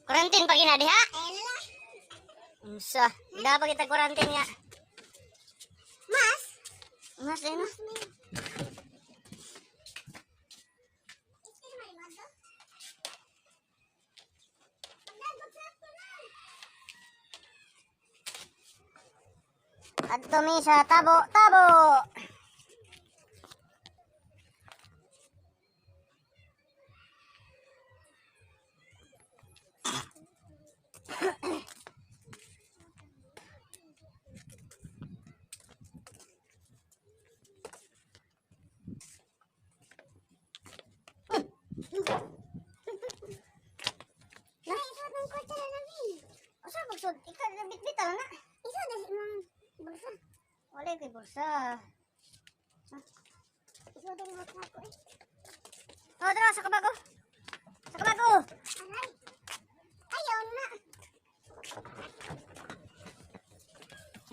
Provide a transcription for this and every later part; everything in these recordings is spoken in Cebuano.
Quarantine pa gina diha. Unsa? Dapat kita quarantine nga. Mas? Mas eh no. Adto mi sa tabo, tabo. Naisod ng kotse na namin. Usa magsud ikaw bitbit na. Isod na imong bulsa. Wala kay bulsa. Isod ang mga ko eh. Oh, dara sa kabago. Sa kabago. Aray. Ayaw na.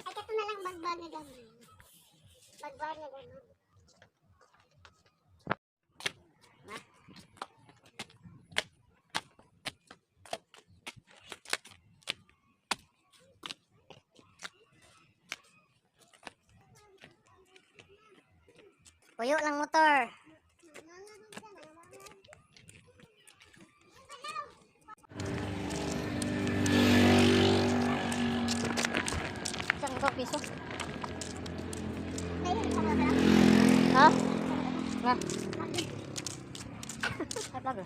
Ay, kato na lang bagbag na gamay. Bagbag na gamay. Puyo lang motor. Isang ito, piso. Ha? Nga. Ay, vlogger.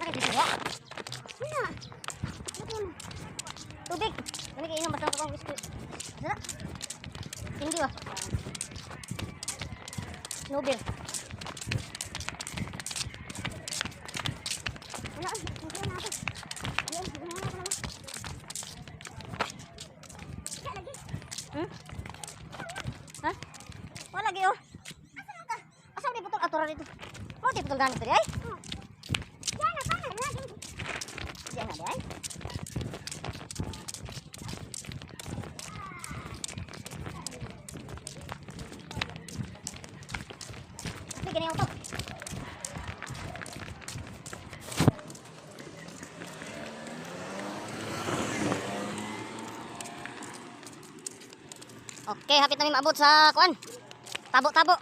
Ano piso ya? Wala. Ano Tubig. Kani kay inom basta ko whisky. Sala. Hindi ba? No beer. Wala. Wala na ako. Ayun, wala na ako. Wala lagi. Ha? Wala gyud oh. Asa man putol ato ra dito? Mo di putol gamit diri ay. Oh. Yan na, paano? Wala din. Diyan na di ay. Asli gani auto. Okay, hapit na mi maabot sa kuan. Tabo-tabo.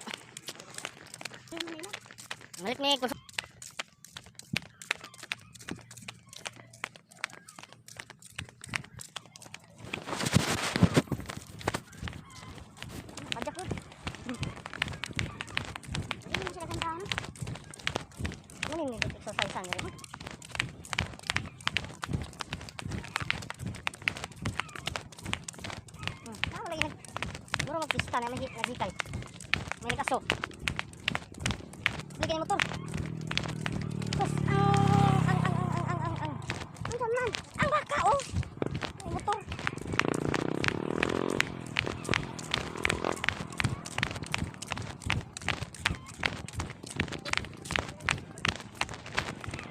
Malit mi Pajak ko. Hindi mo sila kantaan. Ano yung exercise sa nila? Ah, lagi nag Mura magpista na may naghikay. May nag-aso. Lagi na motor. Sus, ang Ang man. ang baka oh. May motor.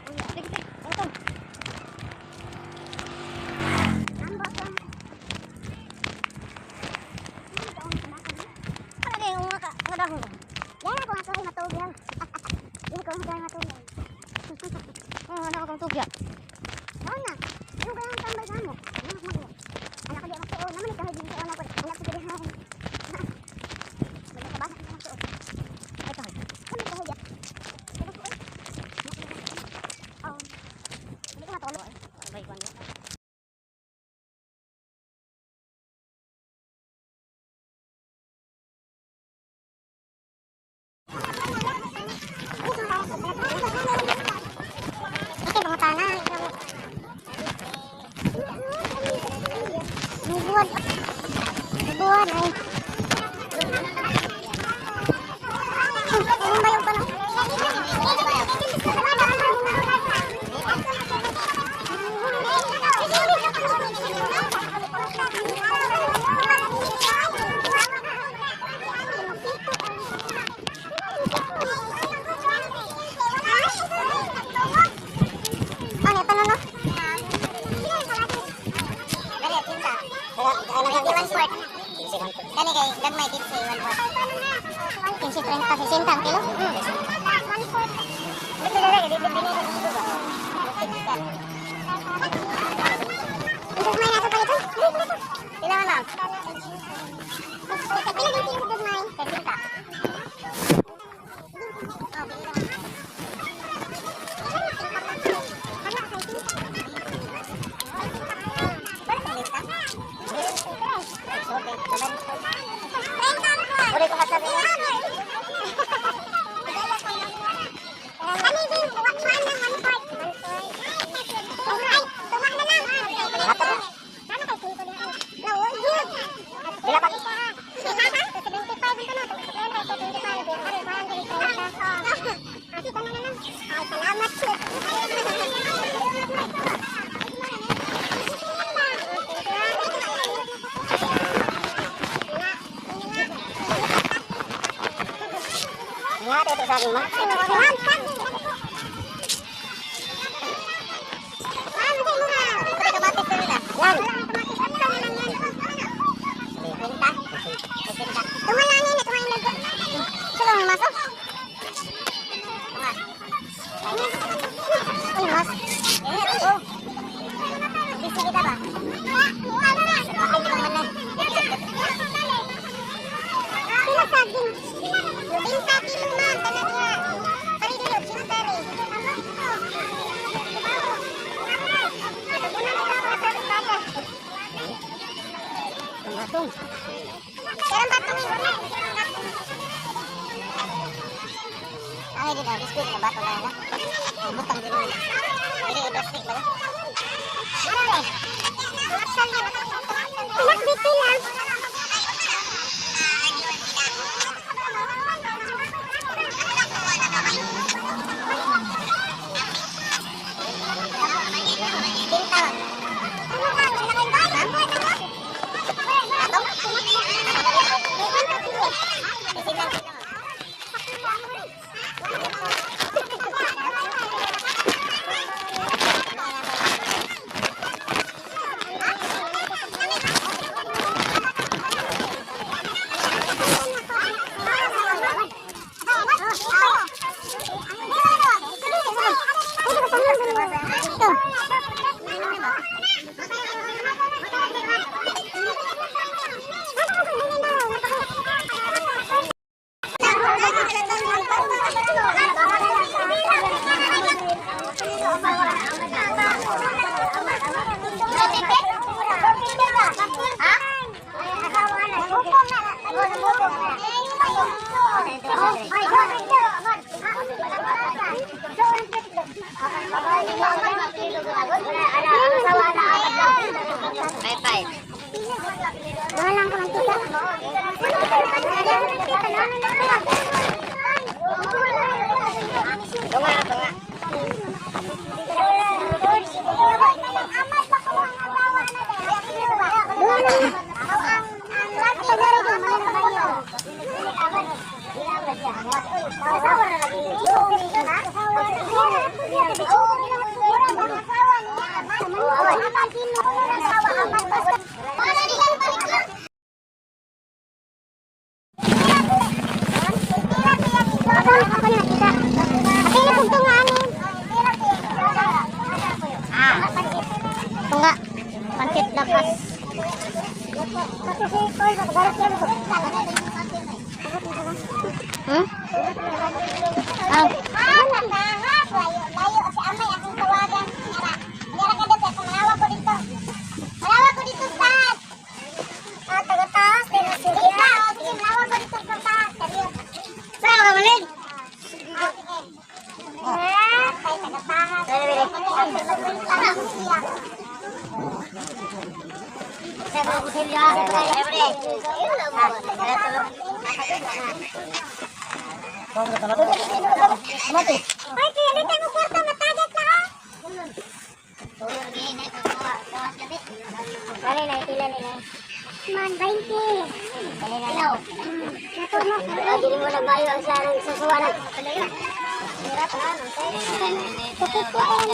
Uy, Sige, sige. Ang motor. Ang baka. Ano ka ang baka? Ano na yung mga mga dahon? Yan ako nga kahoy matug yan. Yan ko ang kahoy matug. Oh, ano akong tugya? Mao na. Ano ka ang tambal sa amo? Ano ako mag Anak ko di magtuon. Naman ikaw di magtuon ako. Anak ko di hain. Magkabasa ka magtuon. Ay, kahoy. Kami kahoy di. Pero ko eh. Oh. Hindi ko matulog. Ay, kuwan niya. Ito pangutana. Ikaw. Buwan. 30, 60 ang kilo? Dugmay na ito palito? Pila man lang? Pila din kilo sa dugmay? 60. Uli ko masabi. Pila pa? Salamat. Nga ito sa akin, ma. Ito kamatis na nila. Yan. Eh, oh. Busy kita ba? Pila saging? 90 kilo ma'am, tanan niya. Pare dilo, 80 re. Batong. Karang batong eh. Ay, di na. Biskuit na bato na na. Butang din na. Hindi, plastic ba na? Anak dito lang. Binta. Batong? Isig lang. Bye-bye. Wala ko ng tita. Tunga, tunga. Tunga, pancit lakas. Hmm? Ah. Saan ka malig? Ay, kaya dito mo kwarta matagat na ah. Bale na, pila nila. Man, 20. Bale na daw. Natunog. Dili mo na bayo ang sarang susuwa na. Tukit ko ang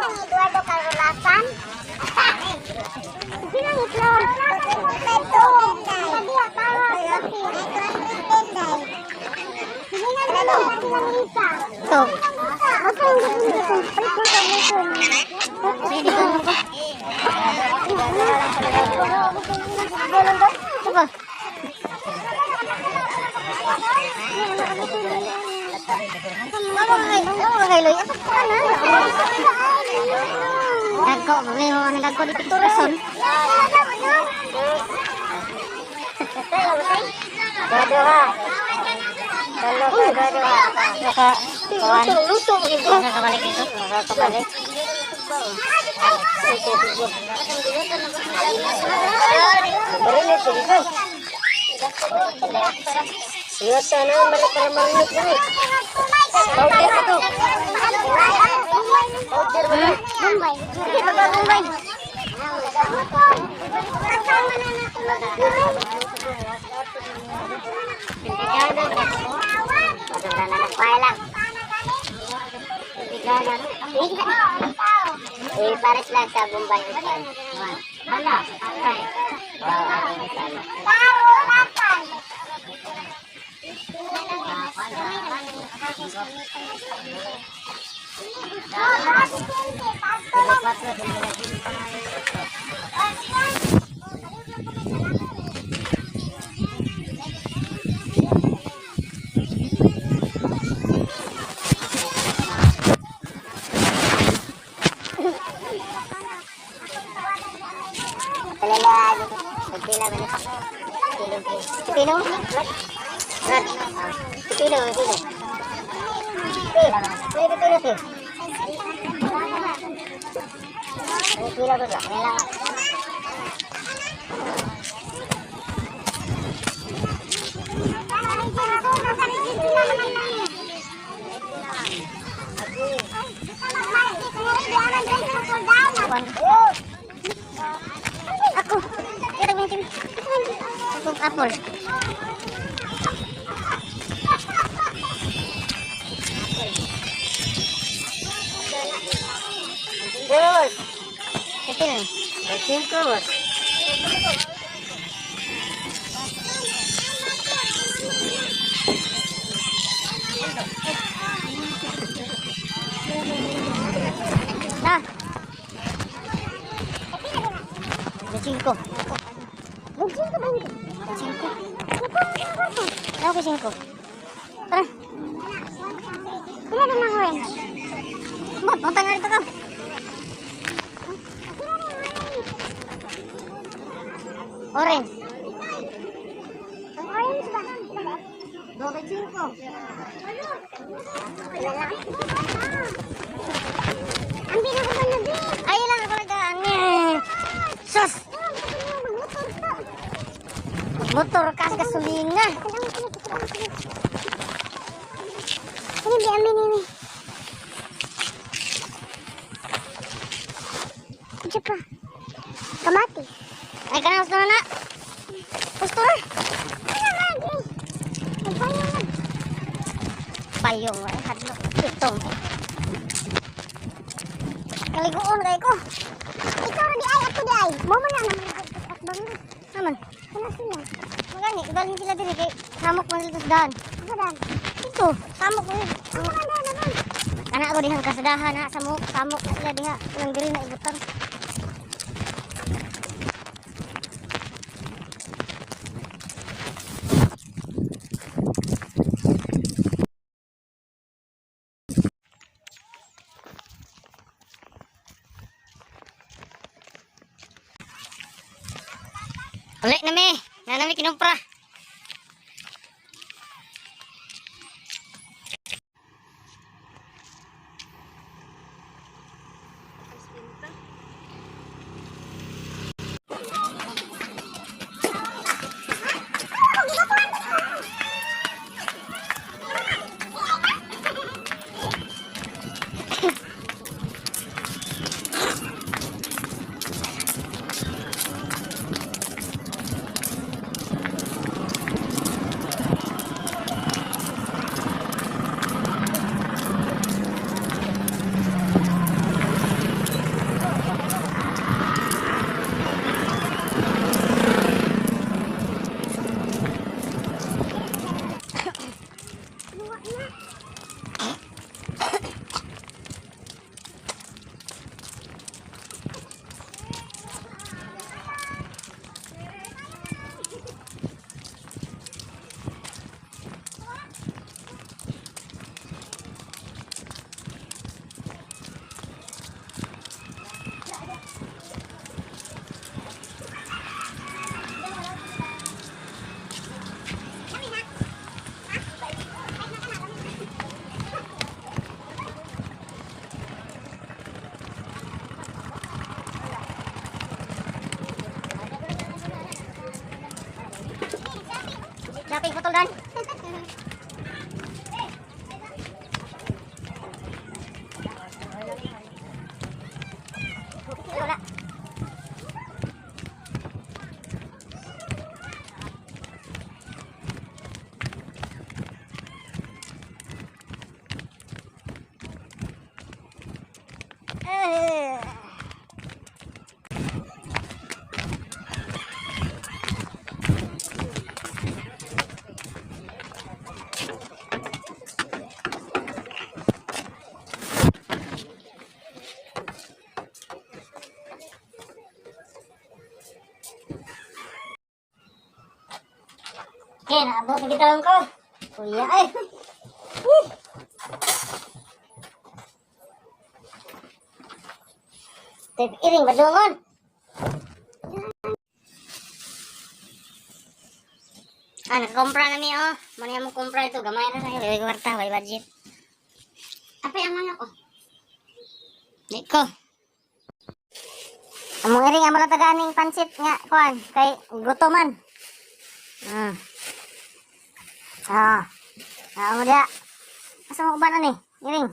Ang Eduardo Carolasan. Sino ang itlog? Ito. Sige, dito mo ko. Ito ba? Ano mga kay Loy? Asa ka na? Dagko, problema ang dagko di picturason. Dua-dua. Talo ka, dua-dua. Naka, kuwan. Luto, luto. Nakabalik ito. Nakabalik. Marinit dito. Iwasan na, balik para marinit dito. Powder pa to. Powder ba to? Bombay. Sige, pagka Bombay. Eh, pares lang sa Bombay Hotel. Hala, patay. Wow, aking sana. Alala, nagpila ba na? Pino? Rat. Pipino, pipino. Pwede pipino siya. Pipino ko siya. Kailangan. Ako. Kita mo yung Akong apple. Dos. Pipino. Cinco. Na. Cinco. Cinco. Ako ko cinco. Tara. Pila na mga orange? Mo, punta nga rito ka. Orange. Ang orange ba? Dobe cinco. Wala lang. Ang binakaban na din. Ay lang ako nag Sus! Motor ka sa gasolina. Ini bi amin ini. Diyan pa. Kamatis. Ay kana gusto na na. Gusto na. Ano lagi? Nagpayong na. Payong ay hadlok itong. Kaliguon kay ko. Ikaw ra di ay, ako di ay. Mo man na naman at bang. Naman. Kana sila. Magani, ibalhin sila diri kay samok man sila sa daan. Ako dan. Dito, samok man. Ako man dan naman. Kana ako dihang kasadahan ha, samok, samok na sila diha. Nang diri na ibutang. Uli na mi, na nami kinumpra. Wala putol dan. Wala. Eh. Okay, naabot na gitalon ko. Kuya, ay. Woo! Tip iring badungon. Ah, nakakumpra na mi oh. Mano yung kumpra ito, gamay na tayo. Way kwarta, way budget. Apay ang mga ko. Di ko. Among iring amo lang tagaan ning pansit nga kuan kay gutoman. Ah. Ah, amo dia. Asa mo kuban ani? Iring.